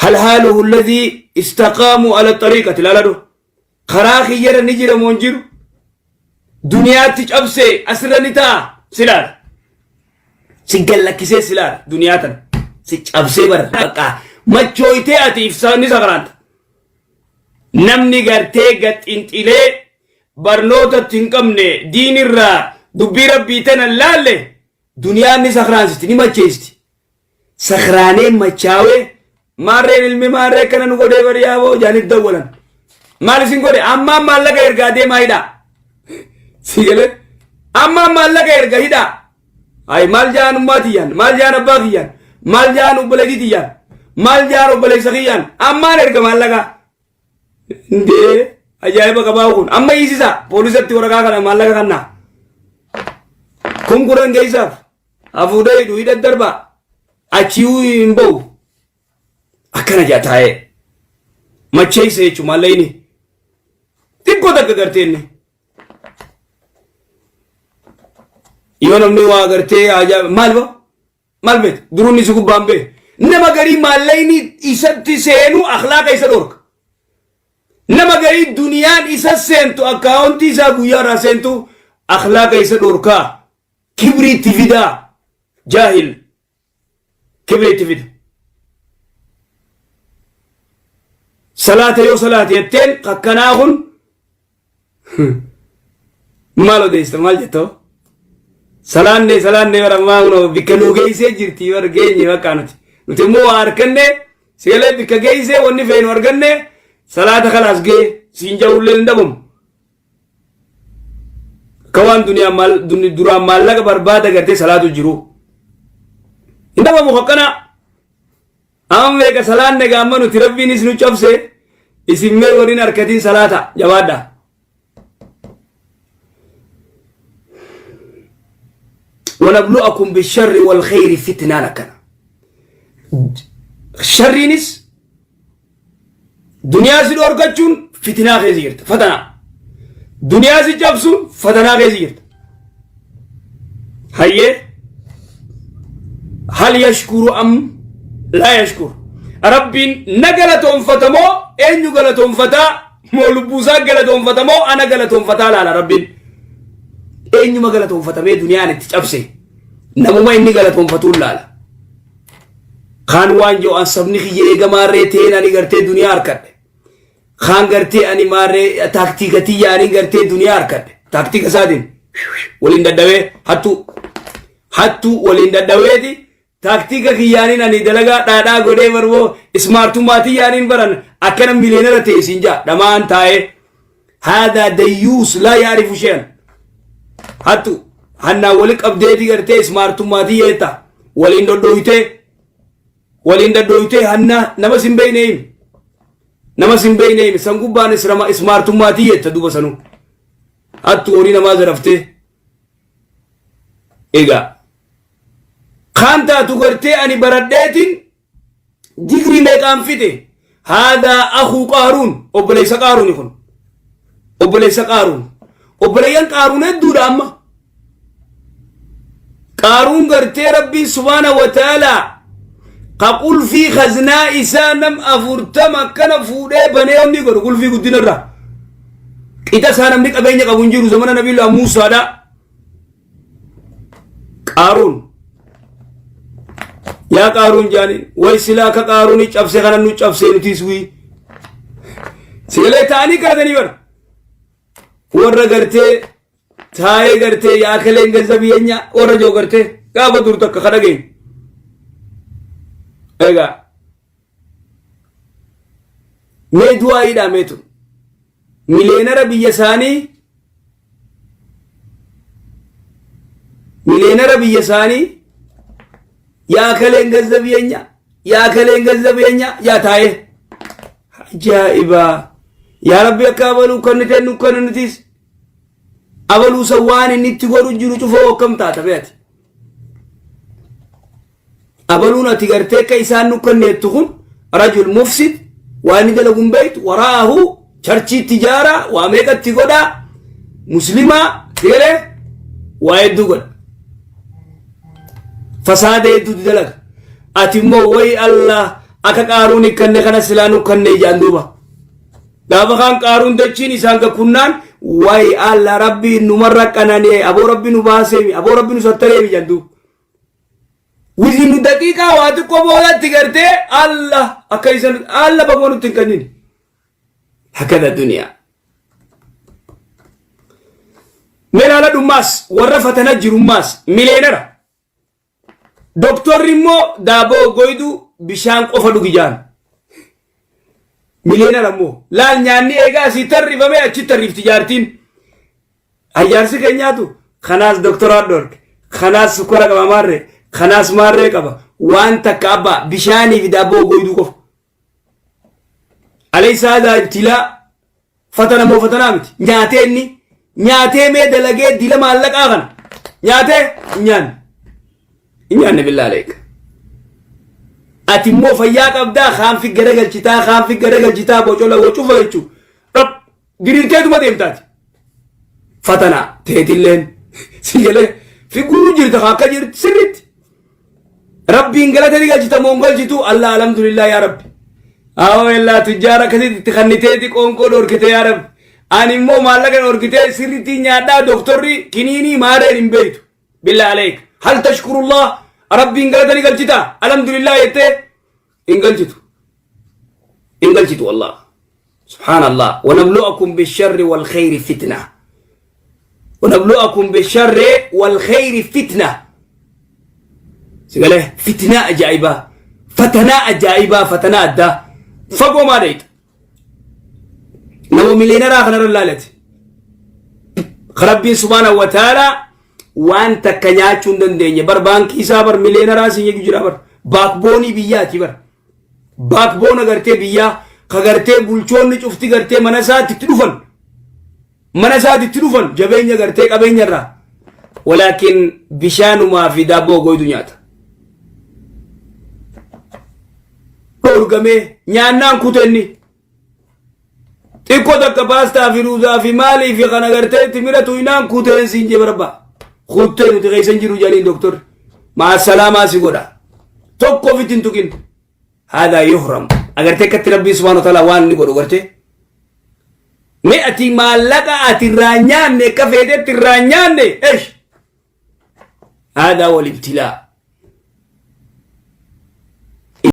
Hal haaluhu alladhii istaqaamuu ala xariiqati ilaaladhu. Karaa kiyyarra ni jira moo hin jiru? Duniyaatti cabsee asirra ni ta'a si laala. Si gallakkisee si laala duniyaa tana. Si cabsee bara bakka machooytee ati ibsaa ni sakaraanta. Namni gartee gaxinxilee barnootatti hin qabne diinirraa dubbii rabbii tana laalle duniyaan ni sakraansiti ni macheessiti. Sakraanee machaawee maarreen ilmi maarree akkana nu godhee bari yaaboo jaaniif dawwalan. Maal isin godhe ammaan maallaqa ergaa deemaa hidhaa. Si galee ammaan maallaqa erga hidhaa. Ay maal jaan ummaa tiyyaan maal jaan abbaa kiyyaan maal jaan obboleettii tiyyaan maal jaan obboleessa kiyyaan ammaan erga maallaqa. Indee ajaa'iba qabaa kun amma hiisisaa poolisatti waraqaa kana maallaqa kannaa. Kun kudhan geessaaf. Hafuudha hidhu hidha darbaa achii hin ba'u. Akkana jaa taa'ee. Macheessa jechuun maallaqni. Xiqqoo takka gartee inni. Yoo namni waa gartee haajaa maal ba? Maal beekta? Duruun si gubbaan bee. Nama garii maallaqni isatti seenuu akhlaaqa isa dhorka. Nama garii duniyaan isa seentu akkaawuntii isaa guyyaa irraa seentu akhlaaqa isa dhorkaa. Kibrii itti fidaa. Jaahil. Kibrii itti fida. Salaata yoo salaate jetteen kakkanaa kun maal odeessita maal jettoo? Salaanne salaanne bara ammaa kunoo bikka nuu geessee jirti bara geenye bakka nuti. Nuti immoo waa arganne sigalee bikka geessee wanni feenu arganne salaata kalaas gee siin ja'ullee hin dhabamu. Akka waan duniyaa maal duraan maallaqa barbaada gartee salaatu jiru. Hin dhabamu akkanaa. Amma meeqa salaanne gaamma nuti rabbiinis nu cabse isin mee waliin harkatiin salaata jabaadha. Wanablu'akum bisharri wal khayri fitnaan akkana. Sharriinis Duniyaa si dhorkachuun fitinaa keessa jirta. Fatanaa. Duniyaa si cabsuun fatanaa keessa jirta. Hayyee. Hal yashkuru am laa yashkuru. Rabbiin na galatoonfata moo eenyu galatoonfataa moo lubbuusaa galatoonfata moo ana galatoonfataa laala rabbiin. Eenyuma galatoonfatamee duniyaan itti cabse namuma inni galatoonfatuun laala. Kaan waan jiru an sabni kiyya eega maarree ta'een ani gartee duniyaa harkadhe. Kaan gartee ani maarree taaktiika tiyya ani gartee duniyaa harkadhe. Taaktiika isaatiin waliin dadhabee hattuu hattuu waliin dadhabeeti taaktiika kiyyaaniin ani dalagaa dhaadhaa godhee barboo ismaartummaa tiyyaaniin baran akkana miliyeenara ta'e siin jaa dhamaan taa'ee. Haadaa dayyuus laa yaarifu shean. Hattu hannaa wali qabdeeti gartee ismaartummaa tiyyeetta waliin dhodhooytee waliin dhodhooytee hannaa nama sin beeyne himi. Nama sin beeyne himi san gubbaan ismaartummaa tiyyeetta duuba sanuu. Hattu horii namaa zaraftee. Egaa kaan taatu gartee ani baradheetiin digrii meeqaan fixe haadaa akuu qaaruun obboleessa qaaruuni kun obboleessa qaaruun obboleeyyan qaaruun hedduudha amma qaaruun gartee rabbiin subhaana wa ta'aalaa ka qulfii khaznaa isaa nam 40 akkana fuudhee banee onni godhu qulfii guddina irraa qixa isaa namni qabeenya qabu hin jiru zamana nabiillaa Muusaadha Qaaruun yaa qaaruun jaaniin way silaa akka qaaruuni cabse kana nu cabsee nutiis wii sigalee ta'anii kadhatanii bara warra gartee taa'ee gartee yaa kaleen ganzabii yeenya warra joo gartee gaafa dur takka ka dhageenyu egaa mee du'aa'iidhaa meetu miliyeenara biyya isaanii miliyeenara biyya isaanii yaa kaleen ganzab yeenya yaa kaleen ganzab yeenya yaa taa'ee ajaa'ibaa yaa rabbi akka abaluu kan nuti nu kan nutis abaluu san waan inni itti godhu jiru cufoo akkam taata beeti Abaluun ati gartee akka isaan nu kenneettu kun rajul mufsid waa inni dalagu hin beektu waraahu charchiitti ijaaraa waa meeqatti godhaa muslimaa seeree waa hedduu godha. Fasaada hedduutu dalaga. Ati immoo wayi Allah Akka qaaruun hikkanne kana silaa nu kanne ijaan duuba. Gaafa kaan qaaruun dachiin isaan gakkunnaan way alla rabbi numarra qanani'e aboo rabbi nu baaseemi aboo rabbi nu sattareemi ijaan duuba. Within daqiiqaa waa xiqqoo boodatti gartee alla akka isan alla baguma nutti hin kennin. Hakada duniyaa. Mee laala dhummaas warra fatana jirummaas mileenara. Doktorri immoo daaboo goydu bishaan qofa dhugi jaan. Mileenara immoo laal nyaanni eegaa asii tarrifamee achi tarrifti jaartiin. Ayyaarsi keenyaatu kanaas doktoraan dhorke kanaas sukkara qaba maarree kanaas maarree qaba waan takka abbaa bishaanii fi daabboo goyduu qofa. Alaysa haadhaa ibtilaa fatana moo fatanaa miti nyaatee inni nyaatee mee dalagee dila maallaqaa kana nyaatee hin nyaanne hin nyaanne billaa aleeka. Ati immoo fayyaa qabdaa kaan fi garagalchitaa kaan fi garagalchitaa bocola wacufa jechuudha. Diriirteetuma deemtaati. Fatanaa teetilleen si galee figuu jirta akka jirti sirriitti. Rabbiin galata ni galchita moo hin galchitu Allah alhamdulillah yaa Rabbi. Awoo illaa tujjaara akkasitti itti kanniteeti qoonqoo dhorkite yaa Rabbi. Ani immoo maallaqa dhorkitee sirriitti nyaadhaa doktorri kiniinii maareen hin beektu. Billaa aleek. Hal tashkurullah Rabbiin galata ni galchita alhamdulillah jettee hin galchitu. Hin galchitu wallah. Subhaanallah. Wanablu'akum bisharri wal khayri fitna. Wanablu'akum bisharri wal khayri fitna. Sigalee fitnaa ajaa'ibaa. Fatanaa ajaa'ibaa fatanaa addaa. Fagoo maa dheeyxa. Nama miliyeenaraa kanarra laalati. Rabbiin subhaanahu wa ta'ala waan takka nyaachuu hin dandeenye bar baankii isaa bar miliyeenaraa siin jechuu jira bar baakboonii biyyaati bar. Baakboona gartee biyyaa ka gartee bulchoonni cufti gartee mana isaatti itti dhufan. Mana isaatti itti dhufan jabeenya gartee qabeenya irraa. Walaakin bishaanumaa fi daabboo goydu nyaata. Dhoorgamee nyaannaan kutenni. Xiqqoo takka paastaa fi ruuzaa fi maalii fi kana gartee timira tuynaan kuteen siin jee barbaa. Kuttee nuti keessa hin jiru jedhaniin doktorri. Maasalaamaa si godha. Tokko ofitti hin tuqin. Haadaa yuhram. Agartee akkatti rabbiin subhaanahu wa ta'ala waan inni godhu gartee. Mee ati maallaqa ati irraa nyaanne akka feetetti irraa nyaanne esh. Haadaa wal ibtilaa.